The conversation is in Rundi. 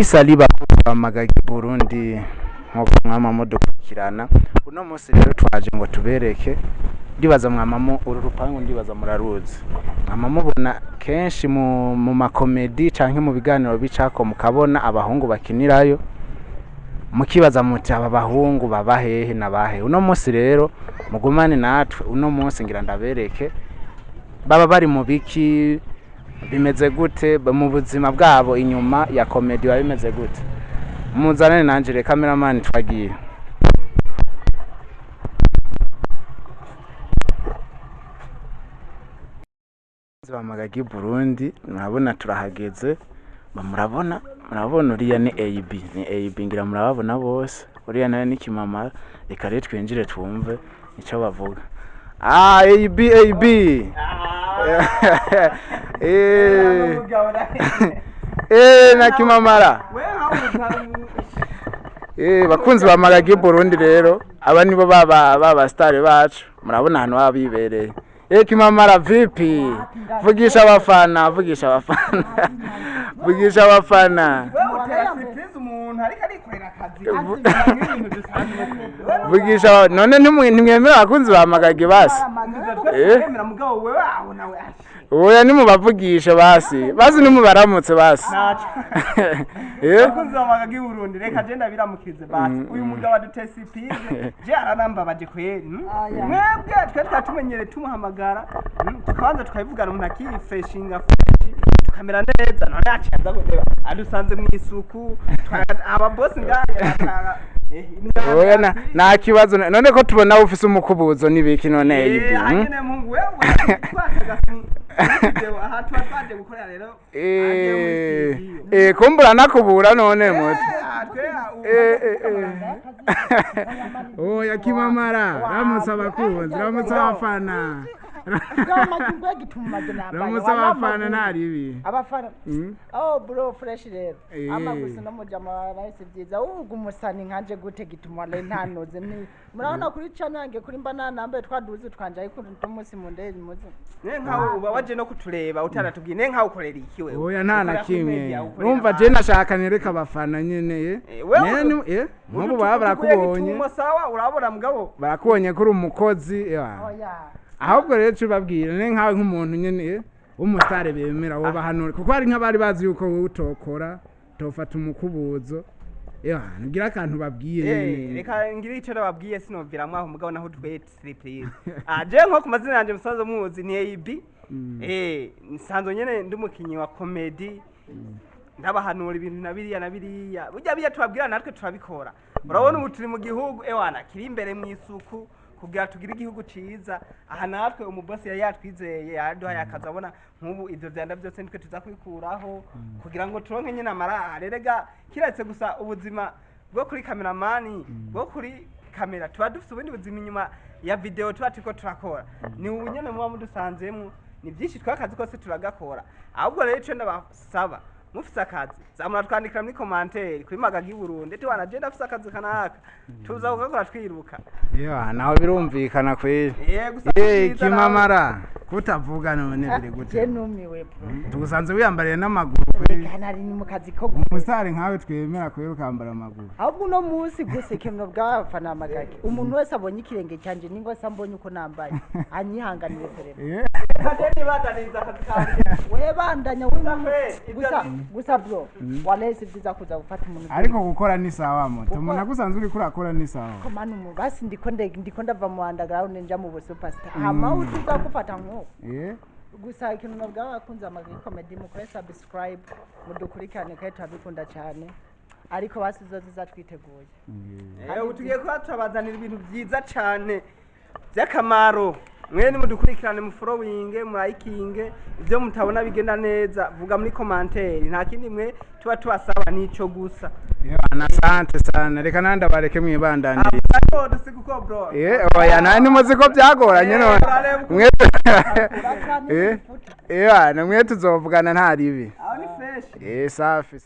Sali bahamagaye Burundi nkuko mwama mudukurikirana. Uno munsi rero twaje ngo tubereke, ndibaza mwamamo uru rupangu, ndibaza muraruzi, mwama mubona kenshi mu makomedi canke mu biganiro bicako, mukabona abahungu bakinirayo, mukibaza muti aba bahungu baba hehe na bahe. Uno munsi rero mugumane natwe, uno munsi ngira ndabereke baba bari mu biki, bimeze gute mu buzima bwabo inyuma ya komedi, biba bimeze gute. Muzanane nanje reka cameraman twagiye. Bamagagi Burundi, murabona turahageze, murabona murabona uriya ni AB, ni AB ngira murababona bose, uriya nawe ni Kimamara. Reka rero twinjire twumve ico bavuga. Ah, AB AB eh eh na Kimamara. Bakunzi ba Magagi Burundi rero aba nibo baba star bacu, murabona hano baba bibereye. Kimamara vipi? Vugisha abafana, vugisha abafana. Vugisha abafana. Vugisha none ntimwemera abakunzi ba Magagi basi. Oya nimubavugishe basi. Basi nimubaramutse basi. Abakunzi ba Magagi Burundi reka je ndabiramukize basi. Uyu mugabo adutese ipize je aranambabaje kweri. Mwebwe twe twatumenyere tumuhamagara tukabanza tukabivugana umuntu akifreshinga fresh tukamera neza, none aciye guteba adusanze mu isuku aba boss ngaya. Oya nta kibazo, none ko tubona ufise umukubuzo nibiki none ibi. Anyene Mungu wewe twakaga aha twaje gukorera rero. Kumbura nakubura none muti. Oya Kimamara, ramutse abakunzi, ramutse abafana. Ramutse abafana ntaribi. Abafana. Oh bro fresh rero. Ama gusa no mujama bahise byiza. Uvuga umusani nkanje gute gituma le ntanoze ni. Murabona kuri channel yange kuri mba nanambe twaduze twanje ariko umunsi munde muzi. Ne nkawe uba waje no kutureba utaratubwiye ne nkawe ukorera iki wewe. Oya nta na kimwe. Urumva je nashaka nereka abafana nyene. Ne nkubu baba barakubonye. Sawa urabona mugabo. Barakubonye kuri umukozi. Oya. Ahubwo rero tubabwira ne nkawe nk'umuntu nyene w'umusare bemera wobahanura, kuko hari nk'abari bazi yuko wowe utokora tofata umukubuzo. Ngira akantu babwiye. Reka ngira ico nababwiye sinoviramwo aho mugabo naho twete surprise. Je nko ku mazina yanje musaza muzi ni AB. Nsanzwe nyene ndi umukinyi wa comedy. Ndabahanura ibintu na biriya na biriya. Burya biya tubabwira natwe turabikora. Urabona ubu turi mu gihugu ewana kiri imbere mu isuku kugira tugire igihugu ciza. Aha natwe umubosi yari yatwizeye yaduhaye akazi, abona nk'ubu ivyo vyanda byose nitwe tuza kwikuraho kugira ngo turonke nyine amarare. Rega kiretse gusa ubuzima bwo kuri cameraman bwo kuri kamera, tuba dufite ubundi buzima inyuma ya video tuba turiko turakora. Ni ubu nyene muba mudusanzemwo, ni byinshi twakazi kose turagakora. Ahubwo rero ico ndabasaba, mufise akazi zamura twandikira muri commentaire kuri Magagi Burundi tiwana je ndafise akazi kanaka, tuza gukora twiruka. Naho birumvikana kweri. Kimamara kutavuga none biri gute? Je numiwe bro. Tugusanze wiyambariye n'amaguru kweri. Nari ni mu kazi ko umusare nkawe twemera kweri ukambara amaguru. Ahubwo uno munsi gusa ikintu bw'abafana Magagi, umuntu wese abonye ikirenge cyanje ningo se ambonye uko nambaye anyihanganire perema. Kaje nibandaniza akazi kanje. We bandanya gusa gusa bro. Walesi byiza kuza gufata umuntu. Ariko gukora ni sawa moto. Umuntu agusanzwe uri kurakora ni sawa. Komana umu basi ndiko ndava mu underground nja mu superstar. Hama utuza gufata nko. Gusa ikintu nabwa abakunzi Magagi comedy mukore subscribe mudukurikirane kandi turabikunda cyane. Ariko basi zo twiteguye. Ubu tugiye kuba turabazanira ibintu byiza cyane by'akamaro. Mwe ni mudukurikirane mu following, mu liking, ibyo mutabona bigenda neza vuga muri commentaire, nta kindi mwe tuba tubasaba nico gusa. Asante sana, reka nanda bareke mwibandanire. Oya nani muzi ko byagoranye none. Mwe mwe tuzovugana nta ribi. Aho ni fresh. Safi.